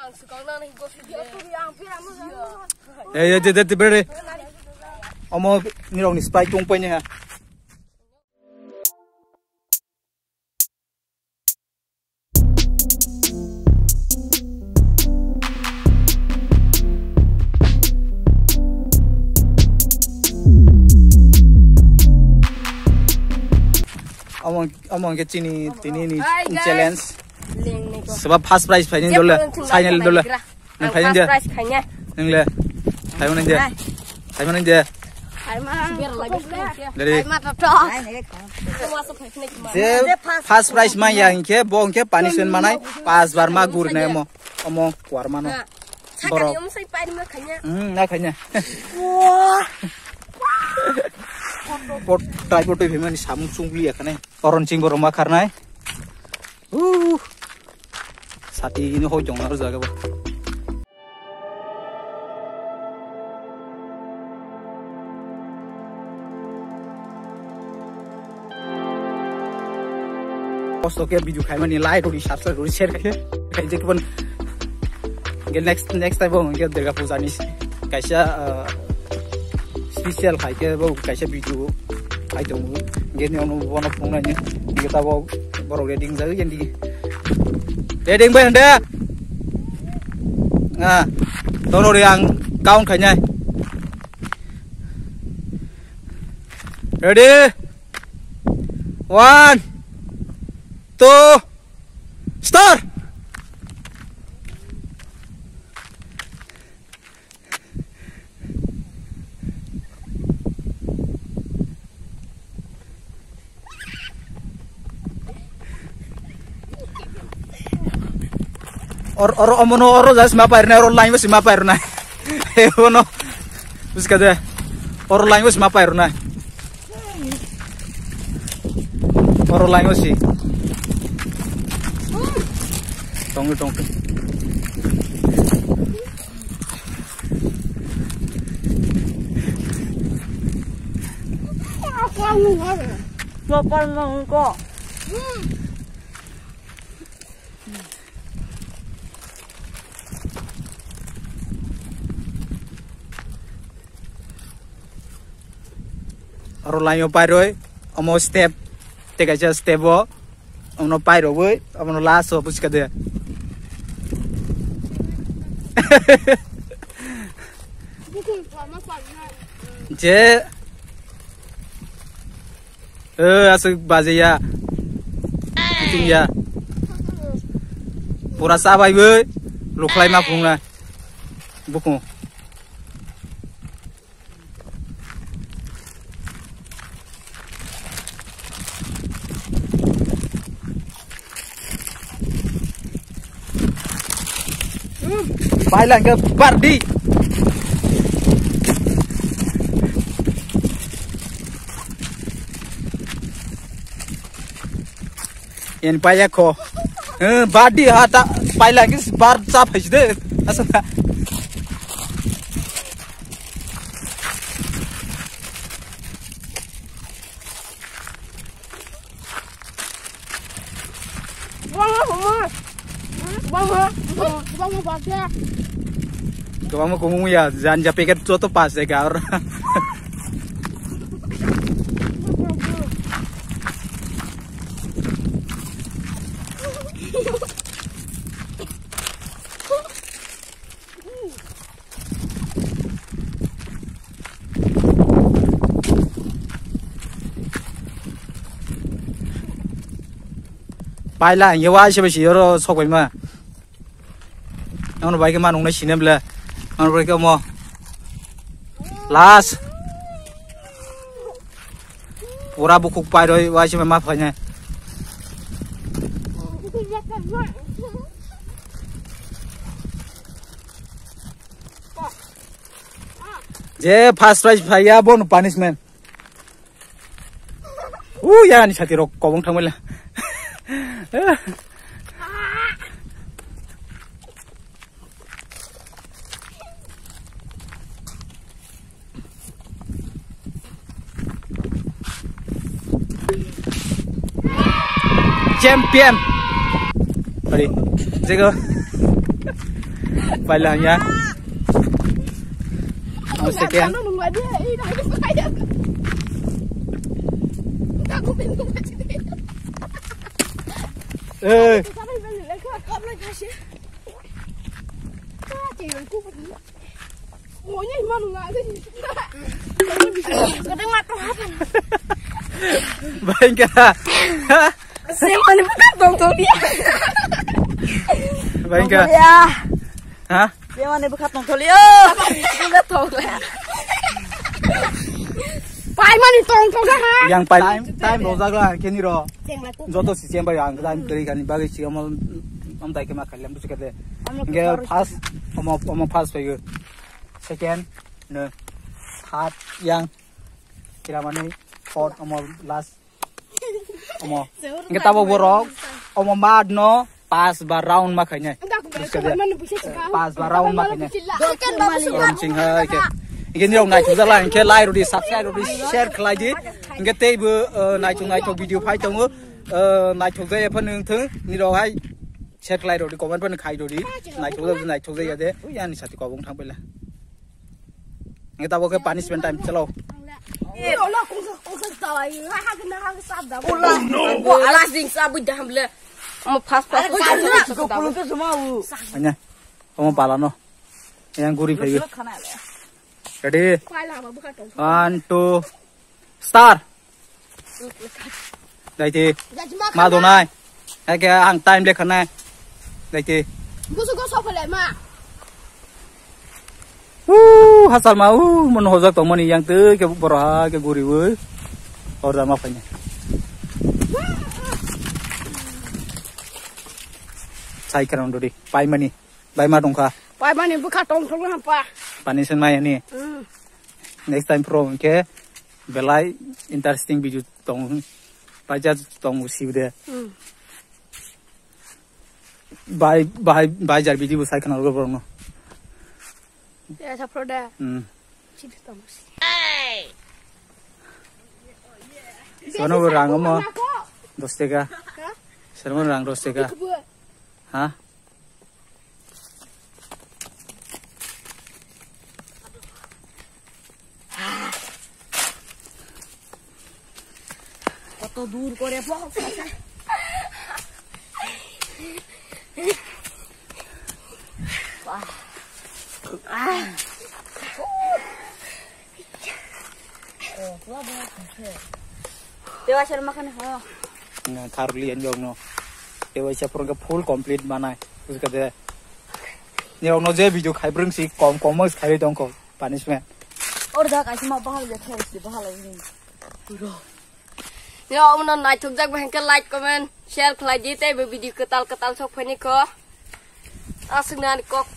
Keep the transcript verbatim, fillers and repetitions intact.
Ang sukang nang nai go video tu yang pira mo. Eh, eh, de, de, de, bere. Omo nirok ni Sprite tong pai ni ha. Omo, omo hwnkhe chini tini ni challenge. Swba first prize phaini dole, final dole. Nang phaini de. Nang le. Phaimani de. Phaimani de. Dari. Je first prize ma ya hwnkhe, bo hwnkhe punishment manai, pas bar ma gurine mo. Omo kuar mano. Borok. Hmm, na khaina. Pot, try pot, twi phaimani samung chungli ya khane. Oron ching borok ma kharnai. Uh. Sati ini hoi jong aro jaga bo. Kosto khe video khaimani like rwdi, subscribe rwdi, share khe. Khaijak pon. Hingke next, next time bo hingke Durga Puja ni kaisa, ah, special khai khe bo kaisa video khai tongo. Hingke ni ono bono phunuknai ni. Hingke tabok borok ready wngjak, hingke ni. Ready wngbai hwnde? Ah, tono re ang count khainai. Ready? One, two, start! Or, or, omono, oro jas ma pairna, oro line si ma pairna. Omono. Buska de. Oro line si ma pairna. Oro line si. Tong, tong. Chopal mo ko. Oro line o pairoi, omo step, tei kaisa step o, omo pairoi, omo last o buska de. Je. Eh, aswk baje ya. Kuting ya. Pura sabai bai. Lukhlai ma phung na. Bukung. Pai lang ke bardi. En paya ko. Eh, bardi ha ta pai lang ke bar cha phai de. Asa. Bang, bang, bang. Bang, bang, bang, bang, bang. Kwbangma kumung ya, janja packet joto pas de gar. Paila hingke waisa bai si oro sokbaima. Ang bai khe ma nung nai sini bwle. Ang bai khe mo. Last. Pura bukhuk pairoi waisa bai ma phainai. Je first prize phaiya bono punishment. U ya ni sati rok kobong thangmela. Champion. Ari, jago. Paila ya. Ang second. Eh. Bangka. Saya mana bukan tong tong dia. Bangka. Ya. Ha? Bemani bwkha tongtholi o. Bwkha tongtholi. Paimani tongthokha ha. Yang pai time, time rojak la keni ro. Joto si chem bai ang time teri kani bagwi si omo, om tai kema khalam busi kate. Inge first, omo, omo first pai. Second, no. Third, yang. Kiramani fourth, omo last. Omo. Hingke tabok borok, omo mat no pas ba round ma khainai. Pas ba round ma khainai. Rom sing hai ke. Hingke nirok naithok jala, hingke like rodi, subscribe rodi, share khlai di. Hingke tei bo, eh, naithok naithok video phai tongo. Eh, naithok jaya phano wngthong, nirok hai share khlai rodi, comment phano khai rodi. Naithok jaya, naithok jaya de. Ui, ani sati kobong thang pela. Hingke tabok ke punishment time, chalo. Ula, last ding sa bui dam le. Mo fast fast. Anya, omo pala no. Yang guri phaibi. Ready? One, two, start. Daiti. Ma donai. Eke ang time lekha nai. Daiti. Gusu gusu pele ma. Uh, hasal ma, uh, mon hojak tong mani yang te ke boro ha ke guri wi. Order ma phai. Sai kran dodi. Pai mani. Bai ma dongkha. Pai mani bwkha tong thok na pa. Pani sen mai ani. Hmm. Next time pro ke belai interesting video tong. Pai ja tong sibde. Hmm. Bai, bai, bai jar video sai kana ro borno. Ya sa pro da. Hmm. Sibde tong. Sono rang mo. Dos teka. Ha? Sono rang dos teka. Ha? কত দূর করে পড়ো। Tewa sir makan ho. Nga tharli anjog no. Tewa isa pura ke full complete manai. Terus kata ni rok no je video khai brung si kom kom mas khai dong ko punishment. Or da kaisa ma bahal ya khai si bahal ini. Puro. Yo, omo no naithok jak ba hingke like, comment, share khlai di tei bo video kwtal kwtal sok phani ko. Aswk nani kok.